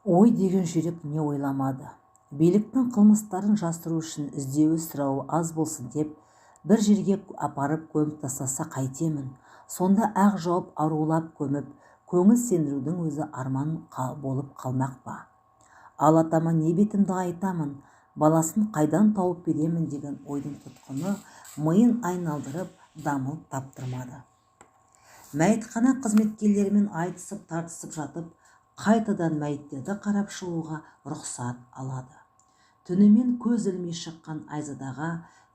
Ой деген жүрек не ойламады. Биліктің қылмыстарын жасыру үшін іздеуі сұрауы аз болсын деп бір жерге апарып көміп тастаса қайтемін. Сонда ақ жауып арулап көміп, көңіл сендірудің өзі арман болып қалмақ па? Ал атама не бетімді айтамын, баласын қайдан тауып беремін деген ойдың тұтқыны миын айналдырып, дамыл таптырмады. Мәйітхана қызметкерлерімен айтысып-тартысып жатып, қайтадан мәйіттерді қарап шығуға рұқсат алады. Түнімен көз ілмей шыққан Айзадаға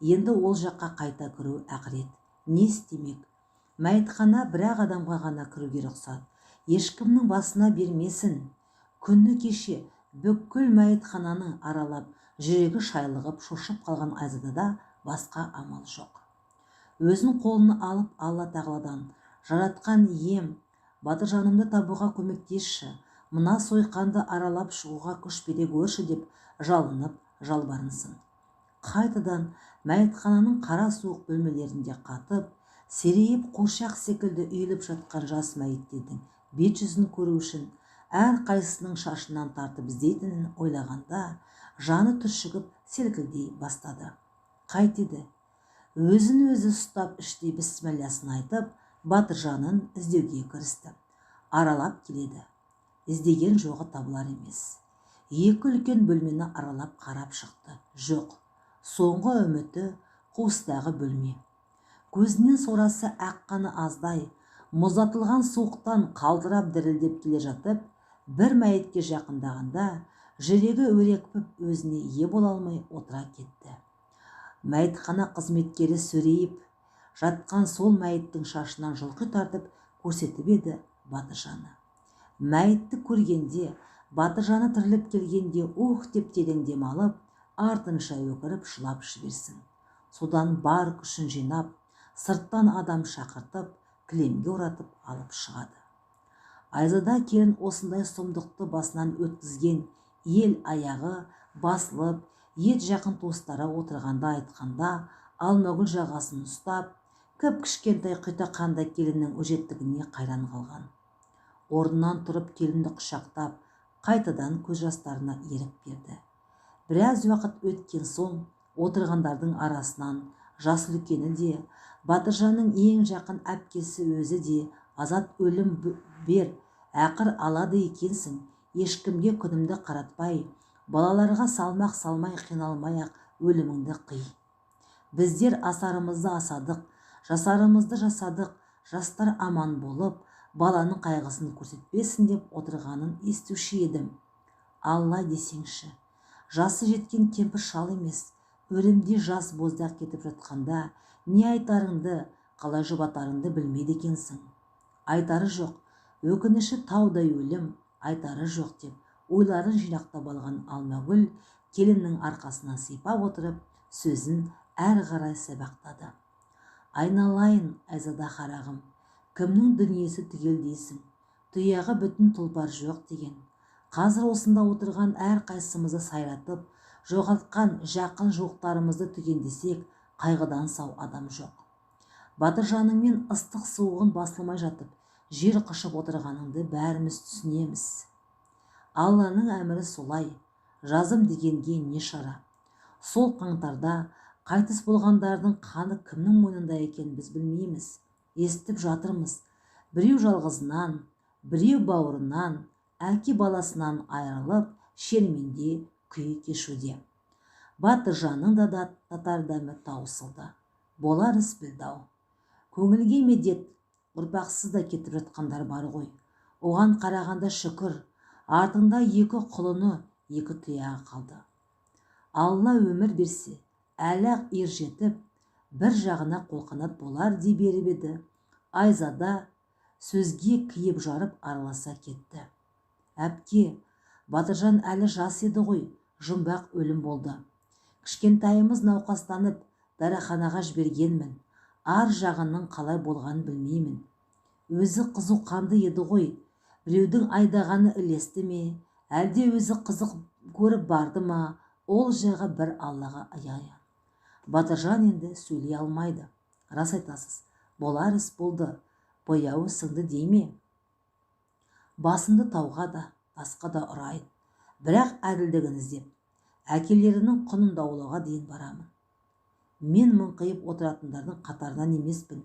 енді ол жаққа қайта кіру ақырет. Не істемек? Мәйітхана бір-ақ адамға ғана кіруге рұқсат. Ешкімнің басына бермесін. Күні кеше бүкіл мәйітхананы аралап, жүрегі шайлығып, шошып қалған Айзадада басқа амал жоқ. Өзін қолына алып, Алла тағаладан: «Жаратқан ием, Батыржанымды табуға көмектесші, мына сойқанды аралап шығуға күш бере көрші», – деп жалынып жалбарынсын. Қайтадан мәйітхананың қара суық бөлмелерінде қатып, серейіп қуыршақ секілді үйіліп жатқан жас мәйіттердің бет жүзін көру үшін әрқайсысының шашынан тартып іздейтінін ойлағанда жаны түршігіп селкілдей бастады. Қайтеді? Өзін өзі ұстап, іштей бісмілласын айтып, Батыржанын іздеуге кірісті. Аралап келеді. Іздеген жоғы табылар емес. Екі үлкен бөлмені аралап қарап шықты. Жоқ. Соңғы үміті қуыстағы бөлме. Көзінен сорасы аққаны аздай, мұздатылған суықтан қалдырап дірілдеп келе жатып, бір мәйітке жақындағанда жүрегі өрекпіп, өзіне ие бола алмай отыра кетті. Мәйітхана қызметкері сөрейіп жатқан сол мәйіттің шашынан жұлқи тартып көрсетіп еді, Батыржаны. Мәйітті көргенде Батыржаны тіріліп келгенде ух деп терең дем алып, артынша өкіріп жылап жіберсін. Содан бар күшін жинап, сырттан адам шақыртып, кілемге оратып алып шығады. Айзада келін осындай сұмдықты басынан өткізген ел аяғы басылып, ет жақын туыстары отырғанда айтқанда Алмагүл жағасын ұстап, кіп-кішкентай құйтақандай келіннің өжеттігіне қайран қалған. Орнынан тұрып келінді құшақтап, қайтадан көз жастарына ерік берді. Біраз уақыт өткен соң отырғандардың арасынан жас үлкені де, Батыржанның ең жақын әпкесі өзі де азат өлім бер, ақыр алады екенсің, ешкімге күнімді қаратпай, балаларға салмақ салмай қиналмай-ақ өліміңді қи. Біздер асарымызды асадық, жасарымызды жасадық, жастар аман болып, баланың қайғысын көрсетпесін деп отырғанын естуші едім. Алла десеңші, жасы жеткен кемпір шал емес, өлімде жас боздақ кетіп жатқанда не айтарыңды, қалай жұбатарыңды білмейді екенсің. Айтары жоқ, өкініші таудай өлім, айтары жоқ деп ойларын жинақтап алған Алмагүл келіннің арқасынан сипап отырып, сөзін әрі қарай сабақтады. Айналайын, Айзада қарағым, кімнің дүниесі түгел дейсің, тұяғы бүтін тұлпар жоқ деген. Қазір осында отырған әрқайсымызды сайратып, жоғалтқан жақын жуықтарымызды түгендесек, қайғыдан сау адам жоқ. Батыржаныңмен ыстық суығын басылмай жатып, жер құшып отырғаныңды бәріміз түсінеміз. Алланың әмірі солай, жазым дегенге не шара. Сол қаңтарда қайтыс болғандардың қаны кімнің мойнында екенін біз білмейміз. Естіп жатырмыз. Біреу жалғызынан, біреу бауырынан, әке баласынан айырылып, шерменде күй кешуде. Батыржанның да татар дәмі таусылды. Болар іс білді-ау. Көңілге медет, ұрпақсыз да кетіп жатқандар бар ғой. Оған қарағанда шүкір, артында екі құлыны, екі тұяғы қалды. Алла өмір берсе, әлі-ақ ер жетіп, бір жағына қолқанат болар дей беріп еді. Айзада сөзге киіп жарып араласа кетті. Әпке, Батыржан әлі жас еді ғой, жұмбақ өлім болды. Кішкентайымыз науқастанып, дәріханаға жібергенмін. Ар жағының қалай болғанын білмеймін. Өзі қызу қанды еді ғой, біреудің айдағаны ілесті ме, әлде өзі қызық көріп барды ма, ол жағы бір Аллаға аян. Батыржан енді сөйлей алмайды. Рас айтасыз, болар іс болды, бояуы сіңді дей ме? Басымды тауға да, тасқа да ұрайын. Бірақ әділдігін іздеп, әкелерінің құнын даулауға дейін барамын. Мен мыңқиып отыратындардың қатарынан емеспін,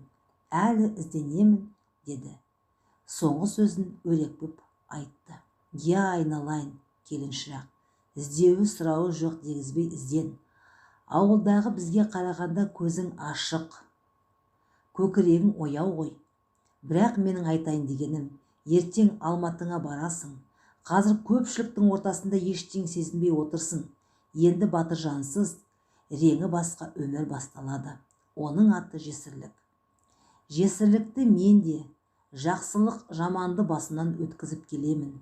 әлі ізденемін, деді. Соңғы сөзін өрекпіп айтты. Я, айналайын, келін шырақ, іздеуі сұрауы жоқ дегізбей ізден. Ауылдағы бізге қарағанда көзің ашық, көкірегің ояу ғой. Бірақ менің айтайын дегенім, ертең Алматыңа барасың. Қазір көпшіліктің ортасында ештеңе сезінбей отырсын. Енді Батыржансыз реңі басқа өмір басталады. Оның аты жесірлік. Жесірлікті мен де жақсылық жаманды басынан өткізіп келемін.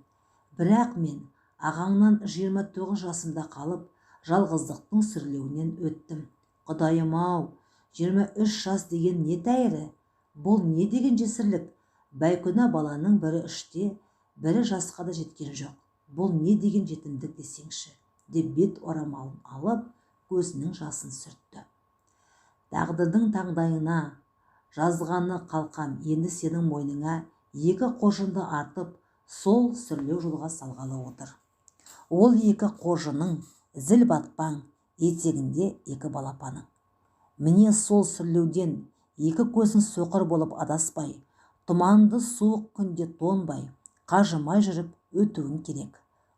Бірақ мен ағаңнан 29 жасымда қалып, жалғыздықтың сүрлеуінен өттім. Құдайым-ау, 23 жас деген не тәйірі? Бұл не деген жесірлік? Бәйкүнә баланың бірі 3-те, бірі жасқа да жеткен жоқ. Бұл не деген жетімдік десеңші, деп бет орамалын алып, көзінің жасын сүртті. Тағдырдың таңдайына жазғаны қалқам, енді сенің мойныңа екі қоржынды артып, сол сүрлеу жолға салғалы отыр. Ол екі қоржының зіл батпаң, етегінде екі балапаның. Міне сол сүрлеуден екі көзің соқыр болып адаспай, тұманды суық күнде тонбай, қажымай жүріп өтуің керек.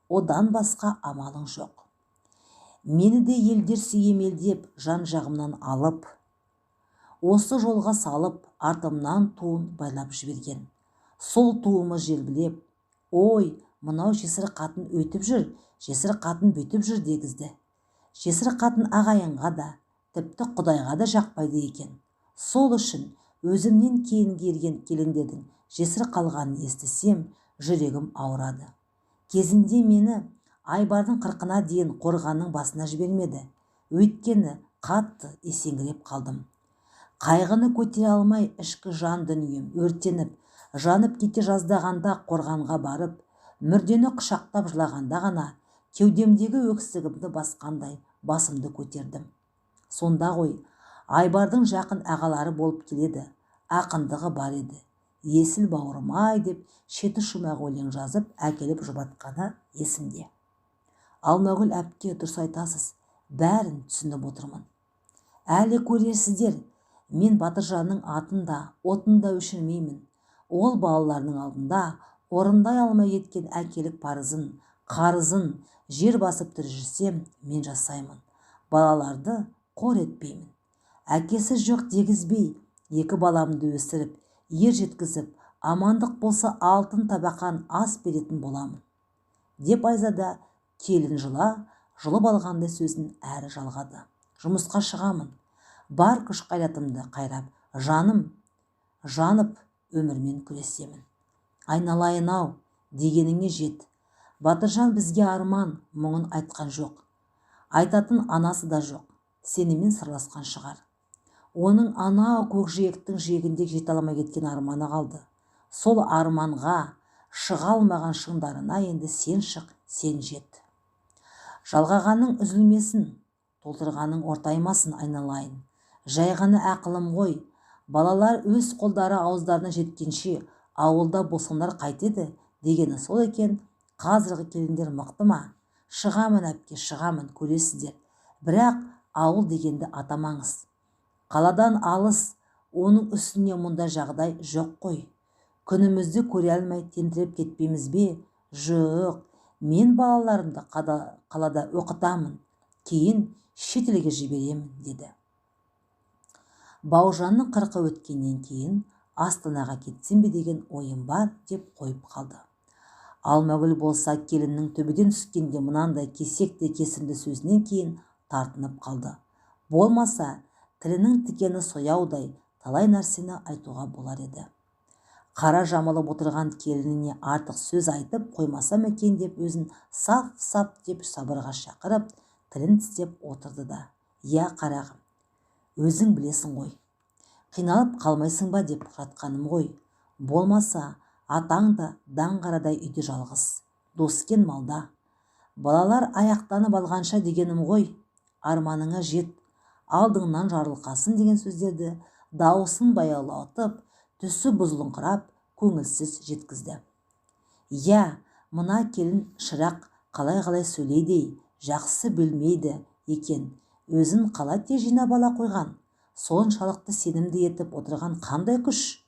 Одан басқа амалың жоқ. Мені де елдер сүйемелдеп, жан-жағымнан алып, осы жолға салып, артымнан туын байлап жіберген. Сол туымы желбілеп, ой, мынау жесір қатын өйтіп жүр, жесір қатын бүйтіп жүр дегізді. Жесір қатын ағайынға да, тіпті Құдайға да жақпайды екен. Сол үшін өзімнен кейінгі ерген келіндердің жесір қалғанын естісем, жүрегім ауырады. Кезінде мені Айбардың 40-ына дейін қорғанның басына жібермеді. Өйткені қатты есеңгіреп қалдым. Қайғыны көтере алмай ішкі жан дүнием өртеніп, жанып кете жаздағанда қорғанға барып, мүрдені құшақтап жылағанда ғана кеудемдегі өксігімді басқандай басымды көтердім. Сонда ғой, Айбардың жақын ағалары болып келеді, ақындығы бар еді. Есіл бауырым-ай деп шеті шумақ өлең жазып әкеліп жұбатқаны есімде. Алмагүл әпке, дұрыс айтасыз, бәрін түсініп отырмын. Әлі көрерсіздер, мен Батыржанның атын да, отын да өшірмеймін. Ол балаларының алдында орындай алмай кеткен әкелік парызын, қарызын жер басып тірі жүрсем, мен жасаймын. Балаларды қор етпеймін. Әкесі жоқ дегізбей, екі баламды өсіріп, ер жеткізіп, амандық болса алтын табақан ас беретін боламын. Деп Айзада келін жұлып алғандай сөзін әрі жалғады. Жұмысқа шығамын. Бар күш қайратымды қайрап, жаным жанып өмірмен күресемін. Айналайын-ау, дегеніңе жет. Батыржан бізге арман мұңын айтқан жоқ. Айтатын анасы да жоқ. Сенімен сырласқан шығар. Оның анау көкжиектің жиегінде жете алмай кеткен арманы қалды. Сол арманға шыға алмаған шыңдарына енді сен шық, сен жет. Жалғағаның үзілмесін, толтырғаның ортаймасын айналайын. Жай ғана ақылым ғой. Балалар өз қолдары ауыздарына жеткенше ауылда болсаңдар қайтеді дегені сол екен. Қазіргі келіндер мықты ма? Шығамын әпке, шығамын, көресіздер. Бірақ ауыл дегенді атамаңыз. Қаладан алыс, оның үстіне мұнда жағдай жоқ қой. Күнімізді көре алмай тентіреп кетпейміз бе? Жоқ, мен балаларымды қалада оқытамын, кейін шетелге жіберемін, деді. Бауыржанның 40-ы өткеннен кейін Астанаға кетсем бе деген ойым бар, деп қойып қалды. Алмагүл болса келіннің төбеден түскенде мынандай кесекті кесімді сөзінен кейін тартынып қалды. Болмаса, тілінің тікені сояудай талай нәрсені айтуға болар еді. Қара жамылып отырған келініне артық сөз айтып қоймасам екен деп өзін сап-сап деп сабырға шақырып, тілін тістеп отырды да. Я, қарағым, өзің білесің ғой. Қиналып қалмайсың ба деп жатқаным ғой. Болмаса, атаң да даңғарадай үйде жалғыз, доскен малда. Балалар аяқтанып алғанша дегенім ғой. Арманыңа жет, алдыңнан жарылқасын деген сөздерді дауысын баяулатып, түсі бұзылыңқырап, көңілсіз жеткізді. Я, мына келін шырақ Қалай-қалай сөйлейді-ей, жақсы білмейді екен. Өзін қалай тез жинап ала қойған? Соншалықты сенімді етіп отырған қандай күш?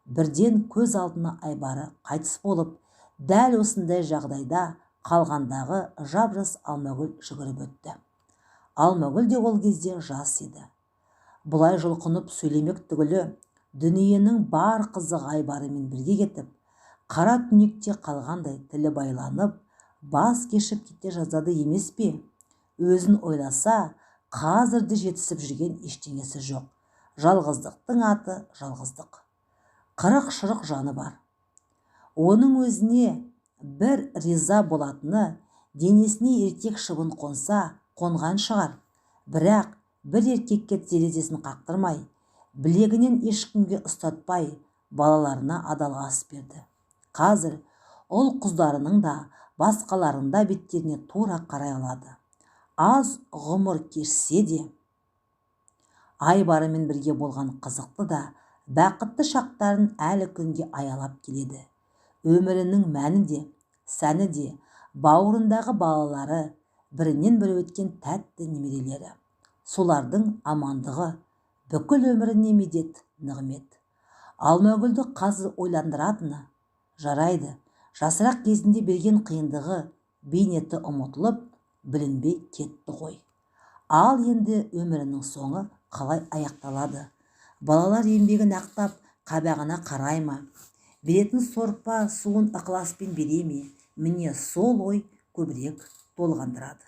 Бірден көз алдына Айбары қайтыс болып, дәл осындай жағдайда қалғандағы жап-жас Алмагүл жүгіріп өтті. Алмагүл де ол кезде жас еді. Бұлай жұлқынып сөйлемек түгілі, дүниенің бар қызығы Айбарымен бірге кетіп, қара түнекте қалғандай тілі байланып, бас кешіп кете жаздады емес пе? Өзін ойласа, қазір де жетісіп жүрген ештеңесі жоқ. Жалғыздықтың аты жалғыздық. Қырық-шырық жаны бар. Оның өзіне бір риза болатыны, денесіне еркек шыбын қонса, қонған шығар. Бірақ бір еркекке терезесін қақтырмай, білегінен ешкімге ұстатпай, балаларына адал ас берді. Қазір ұл қыздарының да, басқаларының да беттеріне тура қарай алады. Аз ғұмыр кешсе де, Айбарымен бірге болған қызықты да, бақытты шақтарын әлі күнге аялап келеді. Өмірінің мәні де, сәні де, бауырындағы балалары, бірінен бірі өткен тәтті немерелері. Солардың амандығы бүкіл өміріне медет, нығмет. Алмагүлді қазір ойландыратыны, жарайды, жасырақ кезінде берген қиындығы, бейнеті ұмытылып, білінбей кетті ғой. Ал енді өмірінің соңы қалай аяқталады? Балалар еңбегін ақтап, қабағына қарай ма? Беретін сорпа суын ықыласпен бере ме? Міне, сол ой көбірек толғандырады.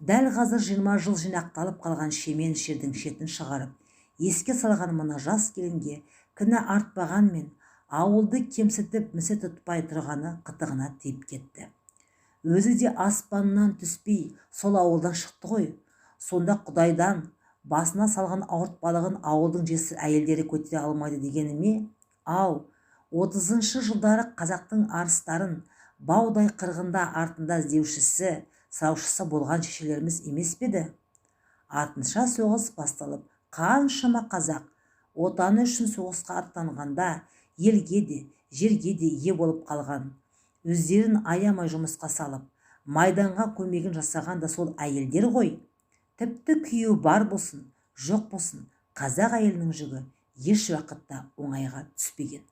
Дәл қазір 20 жыл жинақталып қалған шемен шердің шетін шығарып, еске салған мына жас келінге кінә артпағанмен, ауылды кемсітіп місі тұтпай тұрғаны қытығына тиіп кетті. Өзі де аспаннан түспей сол ауылдан шықты ғой. Сонда Құдайдан басына салған ауыртпалығын ауылдың жесір әйелдері көтере алмайды дегені ме? Ау, 30-шы жылдары қазақтың арыстарын баудай қырғында артында іздеушісі, сұраушысы болған шешелеріміз емес пе еді? Артынша соғыс басталып, қаншама қазақ отаны үшін соғысқа аттанғанда елге де, жерге де ие болып қалған. Өздерін аямай жұмысқа салып, майданға көмегін жасаған да сол әйелдер ғой. Тіпті күйеуі бар болсын, жоқ болсын, қазақ әйелінің жүгі еш уақытта оңайға түспеген.